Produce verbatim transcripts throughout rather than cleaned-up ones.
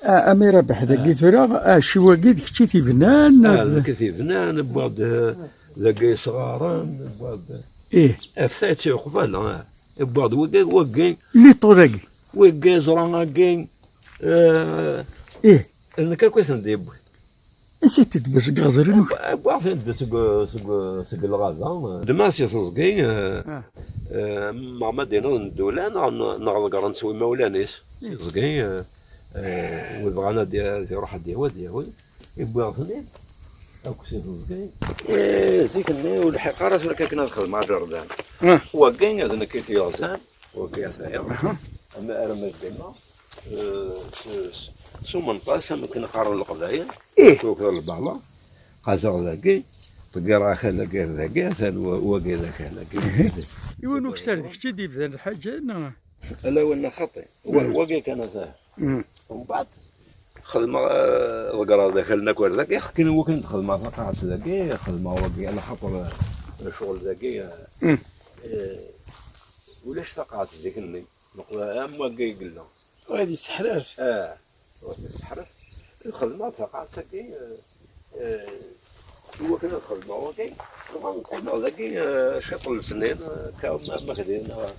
Ah, a mi Rabaḥ, dagi tura, ah, aci wagi d kečč i t-ibnan? Ah, d nekk i t-ibnan, wwiɣ-d, eh, dagi isɣaren, wwiɣ-d. Ih. Ɣef tayet uqbel, ah, wwiɣ-d wagi, wagi. Liṭṭu-agi. Wagi, ẓran-agi, eh, ih, d nekk akk i ten-d-yewwi. Ansi i t-id-tewwi, seg iɣeẓriwen? Wwiɣ-ten-d seg, seg, seg lɣaba. Ddmeɣ si teẓgi, eh, ah, eh, ma, ma d-iniḍ n ddula, neɣ, neɣ ḍeggren s wimawlan-is. Si teẓgi, eh, Eh, wid bɣan ad y-, ad iruḥ ad yawi, ad yawi. Wwiɣ-ten-id akk si teẓgi. Eh, zik-nni ur lḥiq ara tura akken ad xedmeɣ aǧerdan. Ah. Wagi d nekk i t-yeɣzan, wagi ata-ya. Aha. Ama arma d dima, eh, s, s, s umenṭas, am akken qqaren Leqbayel, ih, tuker lbala, qazeɣ dagi, ṭeggireɣ akal dagi ar dagi, atan wa-, wagi d akal dagi. Iwan ukessar d kečč i d-yebdan lḥaǧa, neɣ? Ala, winna xaṭi. Wa-, mm, wagi kan ata. Mm. Umbeɛd xedmeɣ, eh, ḍeggreɣ-d akal-nni akk ar dagi, akken wakken d-xedmeɣ taqaɛet dagi, xedmeɣ wagi, ala xaṭer, eh, ccɣel dagi, eh, mm, eh, ulac taqaɛet zik-nni. Neqla am wagi i yella. Wa ad yesseḥraf. Ah. Ur tesseḥref. Xedmeɣ taqaɛet-agi, eh, eh, i wakken ad xedmeɣ wagi, dɣa qqimeɣ dagi, eh, ciṭ n lesnin, eh, ka-, ma, ma kdin, eh,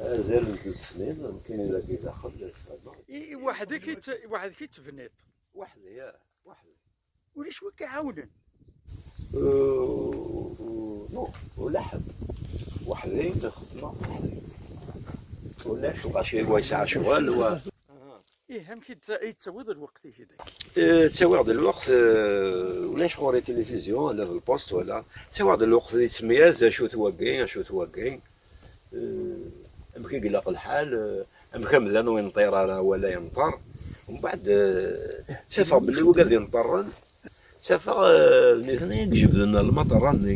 azal n telt snin, nekkini dagi daxel, eh, xedmeɣ. I, i weḥd-k i tt-, i weḥd-k i tt-tebniḍ? Weḥd-i, ah, weḥd-i. Ulac wi k-iɛawnen? Eh, non, ula ḥedd. Weḥd-i i xedmeɣ weḥd-i. Ulac, ulac wa yesɛa ccɣel, wa. Ih, amek i d-, i d-tawiḍ lweqt-ik dagi? Eh, ttawiɣ-d lweqt, eh, ulac ɣur-i tilifizyu, ala d lpost, wala. Ttawiɣ-d lweqt di ttemyaz, acu-t wagi, acu-t wagi. Eh, amek i ilaq lḥal, eh, amek amdan ur yenṭir ara wala yenṭer. Umbeɛd, eh, ttafeɣ belli wigad yenṭerren, ttafeɣ, eh, d nitni i ijebden lmaṭerra-nni.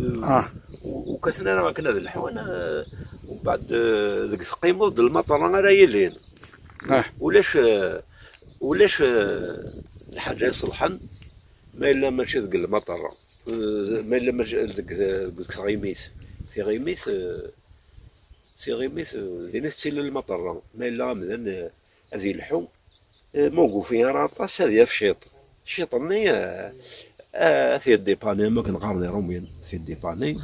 Eh, ah, u-, ur kkaten ara akken ad lḥun, eh, umbeɛd, eh, deg teqqimeḍ d lmaṭerra ara yilin. Ah. Ulac, eh, ulac, eh, lḥaǧa iṣelḥen ma yella mačči deg lmaṭerra. Eh, ma yella mačči deg, deg tɣimit. Tiɣimit, eh, tiɣimit, eh, din i tettili lmaṭerra. Ma yella amdan, eh, ad yelḥu, eh, ma ur yufi ara aṭas, ad yaf ciṭ. Ciṭ-nni, eh, eh, ad t-yeddipani, am akken qqaren Iṛumyen, ad t-yeddipani.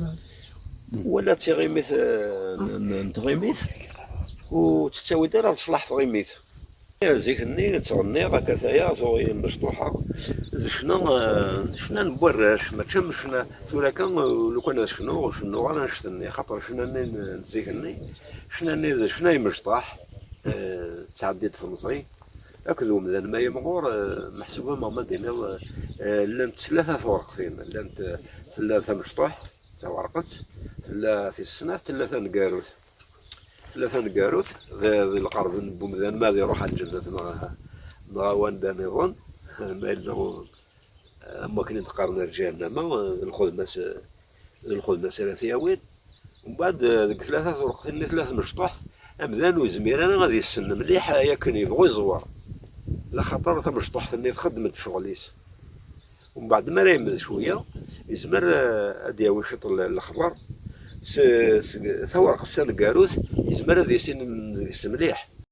Wala d tiɣimit, eh, n, n, n tɣimit, ur tettawi-d ara leṣlaḥ tɣimit. Zik-nni ttɣenniɣ akka taya, tuɣ imecṭuḥeɣ. D ccna, eh, d ccna n warrac, mačči am ccna tura kan, eh, lukan ad cnuɣ, ur cennuɣ ara annect-nni, xaṭer ccna-nni n, n zik-nni, ccna-nni d ccna imecṭaḥ, eh, tettɛeddi-d temẓi. Akked umdan ma yimɣur, eh, meḥsub am ma d-tiniḍ, eh, llant tlata twerqtin, llant, eh, tella tamecṭuḥt, tawerqet, tella tis snat, tella taneggarut. Tella taneggarut, d, d lqerb n umdan ma ad iruḥ ar lǧennet neɣ, neɣ a wanda niḍen, ma yella, am wakken i d-qqaren ar ǧahennama, d lxedma-s, d lxedma-s ara t-yawin. Mbeɛd, deg tlata tureqtin-nni tella tmecṭuḥt, amdan ur yezmir ara ad yessen mliḥ akken yebɣu yeẓwer, laxaṭer tamecṭuḥt-nni txeddem-d ccɣel-is. Umbeɛd, mi ara yemmed cwiya, yezmer, eh, ad d-yawi ciṭ n lexbar. S, s, tawerqet taneggarut, yezmer ad yissin deg-s mliḥ.